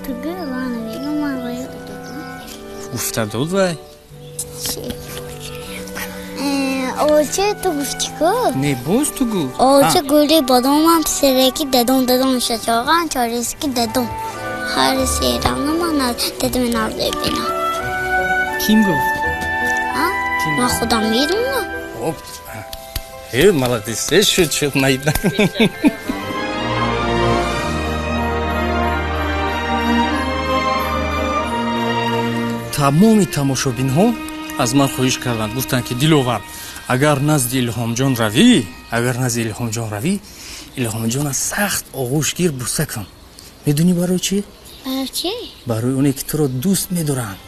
Ту гӯ, ман намегӯм, ман вай додам. Гуфта дод вай. Оче, ту гуфтӣ ку? Не, боз ту гӯ. Оче, гули бодомам, писареки дедом, дедом шачоған, чорески дедом. Ҳар серамна ман дедами наз мебинам. Ким гуфт? Ман худам медонам. Э, молодец, э, шуд, шуд, наидна. Тамоми тамошобинҳо аз ман хоҳиш карданд, гуфтанд, ки Диловар, агар назди Илҳомҷон равӣ, агар назди Илҳомҷон равӣ, Илҳомҷона сахт оғӯш гир, буса кун. Медонӣ барои чӣ? Барои чӣ? Барои оне ки туро дӯст медоранд.